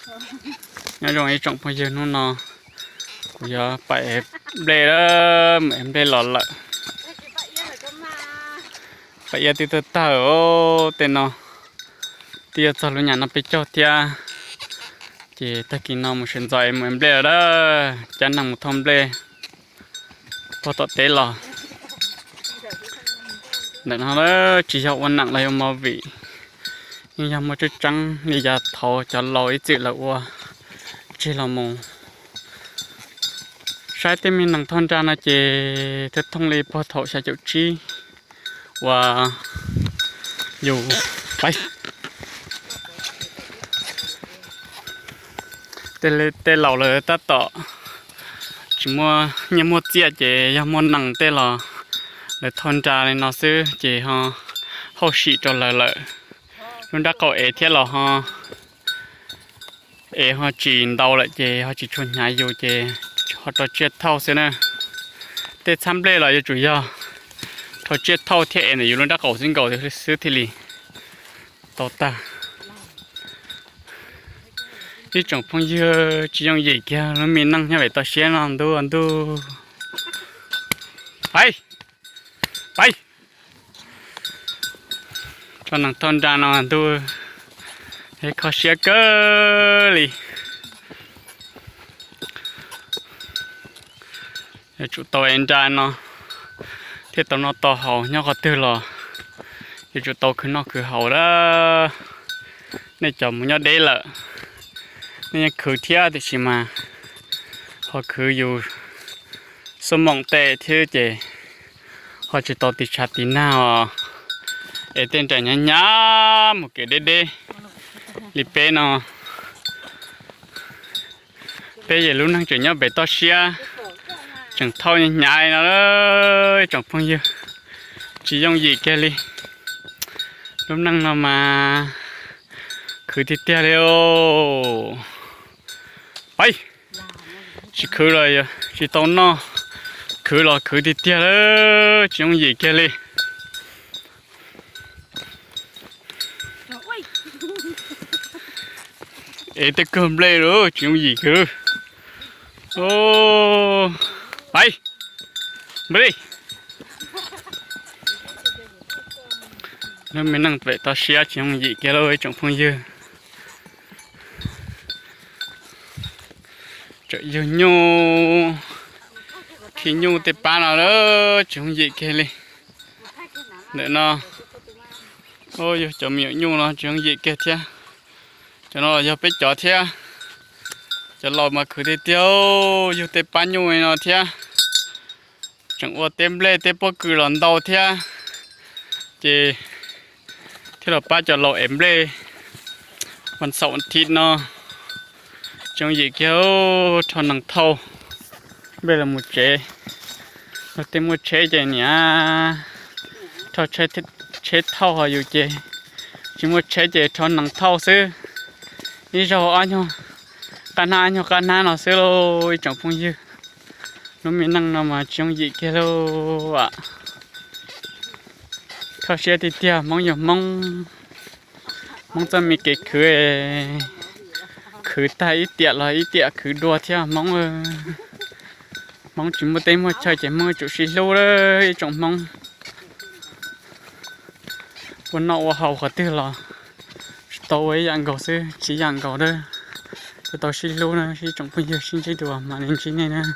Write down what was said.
Nyob zoo ib tsoom phooj ywg, hnub no kuv yuav pais ev nplej, mus ev nplej los lawm. Pais iab twb tawg tawg os, tej no twb yuav txog lub nyam no peb caug thiab. Ces tag kis no mus sawv ntxov es mus ev nplej lawm a, cab neeg mus thauj nplej puag tom teb los. Ntawm no tsis yog ua neem los yog movie, yeej yog muaj tseeb tseeb li yav thaud cov laus ib txwm lawv ua. Tseg los mus saib tej me nees thauj nra no ces twb thooj li puag thaum xya caum tsib uas yus, tej laus lawv tab tom tsis muaj nyiaj muaj txiaj ces yog muaj nees tej los lawv thauj nra li no xwb ces ho hauj sim rau lawv lawm. Lub nrab qaum ev thiab los ho ev ho tsis ntau lawm ces ho tsis tshua hnyav yus ces ho rau tsiaj thauj xwb na. Tej txhab nplej los yuav tsum yog rau tsiaj thauj thiab ev ntawm yus lub nrab qaum xwb nkaus xwb thiaj li tau tag. Ib tsoom phooj ywg, tsis yooj yim kiag lub me neej nyob pem toj siab no ntuj ntuj. Pais, pais. Tso nees thauj nra no ntuj, kho siab kawg li. Yuav tsum tau ev nra no thiaj tau noj tau haus, nyob qhov twg los yuav tsum tau khwv noj khwv haus lawm. Nej cov mus nyob deb lawm, nej yeej khwv thiab tiam sis mas ho khwv yus xuab moom tej thiab ces ho tsis tau tiv tshav tiv nag os. Es tej nra hnyav hnyav mus kev deb deb li peb no. Peb yog lub neej tseem nyob pem toj siab, tseem thauj hnyav hnyav li no, ib tsoom phooj ywg, tsis yooj yim kiag li. Lub neej no mas khwv tiag tiag li os. Pais, tsis khwv los tsis tau noj, khwv los khwv tiag tiag li, tsis yooj yim kiag li. Ev tej kawg nplej lawm tsis yooj yim kiag. Pais, nplej. Lub me neej pem toj siab tsis yooj yim kiag lauj ib tsoom phooj ywg. Tseem yug nyuj, khi nyuj tej pab no lawm tsis yooj yim kiag li. Ntawm no, yug cov me nyuam nyuj no tsis yooj yim kiag thiab. Cov no los yog peb cov thiab. Cov laus mas khwv tiag tiag, yug tej pab nyuj li no thiab. Tseem ua tej nplej tej pob kws los ntau thiab, ces thiaj los pab cov laus ev nplej. Vas xaum thiv no tsis yooj yim kiag, rho nees thauj nplej los mus tsev. Luag tej muaj tsheb ces niam rho tsheb thauj, ho yus ces tsis muaj tsheb ces rho nees thauj xwb. Ib zaug ob nyuag qab hnab ob nyuag qab hnab no xwb lauj ib tsoom phooj ywg. Lub me neej no mas tsis yooj yim kiag lauj. Kho siab tiag tiag, Hmoob yog Hmoob, Hmoob txoj me kev khwv, khwv tag ib tiam los ib tiam khwv dua thiab Hmoob. Hmoob tsis muaj teb muaj chaw ces Hmoob yuav tsum sib hlub lawm ib tsoom Hmoob. Ua noj ua haus qhov twg los tsis tau ua ib yam nkaus xwb, tsis yam nkaus a. Yuav tau sib hlub na ib tsoom phooj ywg, sib ntsib dua mam li ntsib nej na.